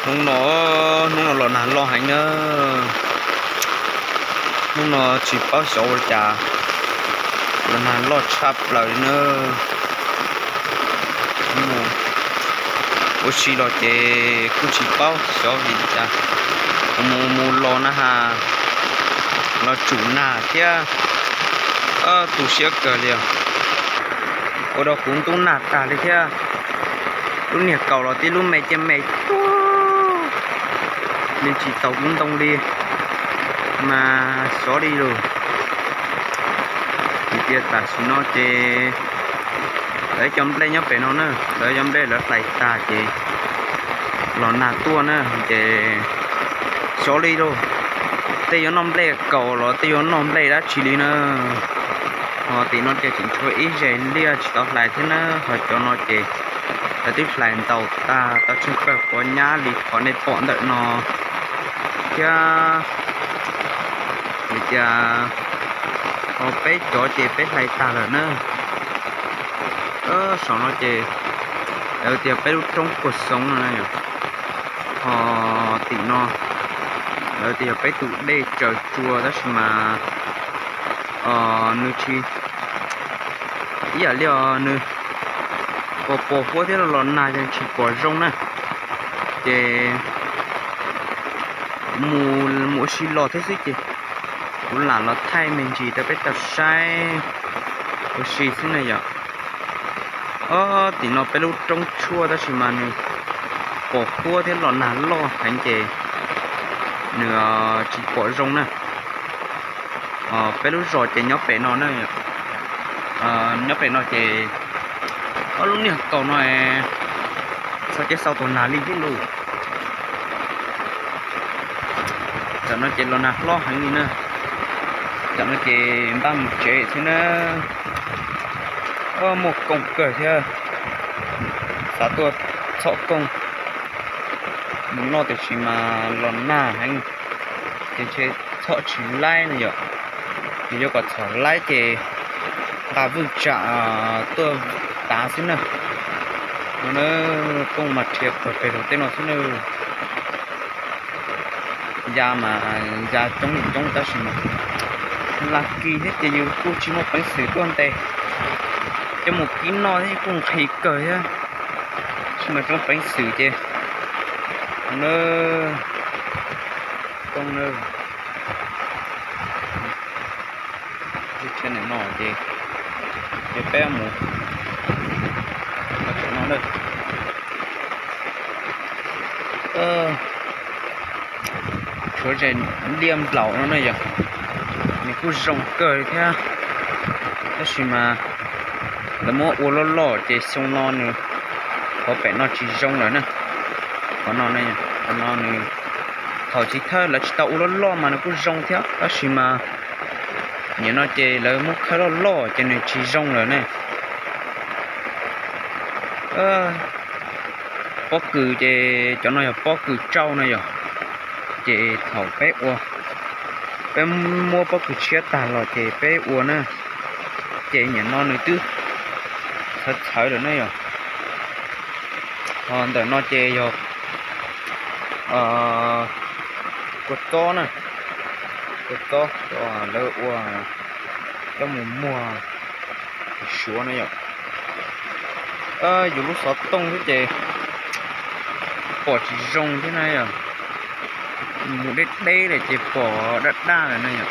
Hnub no, hnub no los nag loj heev na. Hnub no tsis paub xyov ua li cas, los nag loj tshaj plaws li na. Ua si los ces kuj tsis paub xyov vim li cas, mus mus los na has, los tsum nag thiab. Tu siab kawg li os. Ua rau kuv ntub nag tag li thiab. Lub niag kaus los tib lub me cia me tuaj, me ntsis taus kuv ntoo li, mas xyov li lus. Vim tias tam sim no ces lawv cov nplej nyob pem no na, lawv cov nplej lawv hlais tag ces los nag tuaj na, ces xyov li lus, tej yuav noj nplej kaus los tej yuav noj nplej dab tsi li na. Ho tim no ces tseem tshuav ib zes liaj tsis tau hlais thiab na, ho cov no ces lawv twb hlais ntaus tag tau tsheej pawg quav nyab li qhov nej pom ntawm no thiab. Vim tias ho peb cov ces peb hlais tag lawm na. Saum no ces lawv tias peb lub roob puag xoov no, ho tim no lawv tias yog peb tus dej tsaws tsua tab sis mas nws tsis, ib yam li nws pos pos huab thiab los nag ces tsis pom zoo na. Ces kuv mus ua si los thiab xwb ces kuv lam los thaij me ntsis rau peb tau saib ua si xwb na yom. Ob, tim no peb lub roob tshuaj tab sis mas nws pos huab thiab los nag loj heev ces nws tsis pom zoo na. Peb lub zos ces nyob pem no na, nyob pem no ces ob lub niag kaus no txhua ces xau tus nag li tib lus. Tam no ces los nag hlob heev li na. Tam no ces npaj mus tsev xwb na. Muaj koom kawg thiab, xav tuaj txhom kooj mus noj tiam sis mas los nag heev ces ntshe txhom tsis laib no yom. Nws yuav kom txhom laib ces nqa vwj tsam tuaj tav xwb na. No na, kooj mas rhiav pawg peg rau tej no xwb na. Ya mas ya coob li coob tab sis mas lag kis thiab ces yus kuj tsis muaj peev xwm tuaj ntes. Coj mus kib noj thiab kuj nqhis kawg thiab, tab sis mas tsis muaj peev xwm ces na, too na. Tsheb no ces, ces peb mus no na. Tshuav zes liaj nplaum no na yom, nws kuj zoo kawg li thiab, tab sis mas lawv muab ua loj loj ces xyoo no nws qhov pem no tsis zoo lawm na. Qhov no, qhov no nws thaum chiv thawj lawv tsis tau ua loj loj mas nws kuj zoo thiab, tab sis mas nim no ces lawv muab khawb loj loj ces nws tsis zoo lawm ne. Pob kws ces cov no yog pob kws tsauj na yom, ces thaum peb ua, peb muab pob kws tshiab tag los ces peb ua na, ces nim no nws twb txhawv txhawv lawm na yom. Ho ntawm no ces yog kua txob na, kua txob lawv ua coj mus muag suav na yom. Yus lub xov tooj xwb ces pom tsis zoo thiab na yom. Mus deb deb lawm ces pom daj daj lawm na yom.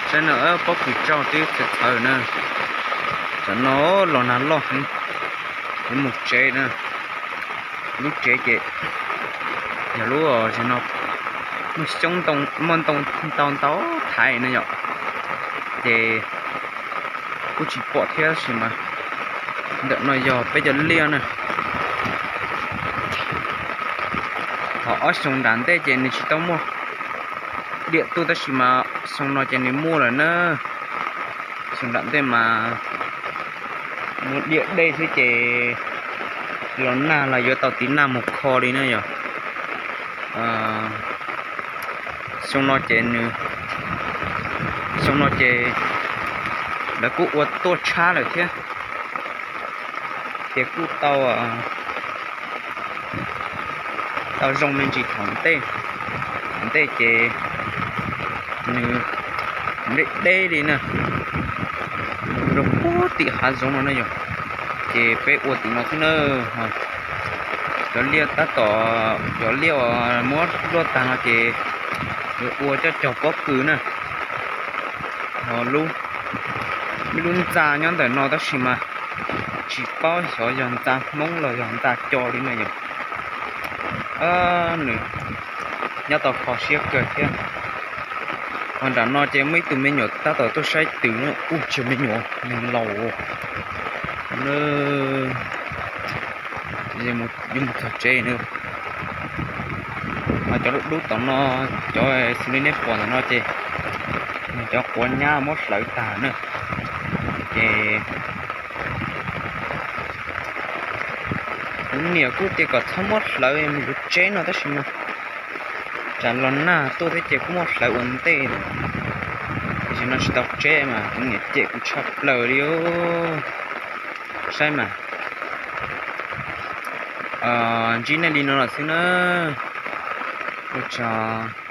Saib no, pob kws tsauj twb txhawv txhawv na. Tam no los nag loj heev, yuav mus tsev na. Lub tsev ces yog lub no muaj xyoob ntoo, muaj ntoo ntau ntau thaiv na yom. Ces kuj tsis pom thiab tab sis mas ntawm no yog peb cov liaj na. Thaum ob xyoo nram ntej ces nws tsis tau muaj diam tuaj tab sis mas xyoo no ces nws muaj lawm na. Xyoo nram ntej mas muaj diam dej xwb ces los nag los yuav tau tiv nag mus kho li na yom. Xyoo no ces nws, xyoo no ces lawv kuj ua tuaj tshab lawm thiab, ces kuj tau, Zoo me ntsis thaum ntej, thaum ntej ces nws deb deb li na, rau puag tim hav zoov no na yog. Ces peb ua tim no xwb na, cov liaj tab tom, cov liaj uas muab luaj tag no ces yuav ua coj cog pob kws na. Ho lub, ib lub ntxa nyob ntawm no tab sis mas tsis paub xyov yog ntxa Hmoob los yog ntxa co li na yog. Nws nyob tau kho siab kawg thiab. Ho nram no ces muaj ib tug me nyuam tab tom tuaj saib twm no, ub tsis yog me nyuam, neeg laus. Yuav mus txog tsev na. Ho cov dub dub tom no, cov xws li nej pom ntawm no ces nws cov quav nyab muab hlawv tag na. Ces kuv niam kuj tias kom txhob muab hlawv mus yuav tseb no tab sis mas tsam los nag tuaj thiab ces kuj muab hlawv ua ntej lawm. Tam sim no tsis tau tseb mas kuv niam cem kuv tshaj plaws li. Saib mas, ntsib nej li no lawm xwb na. Ua tsaug.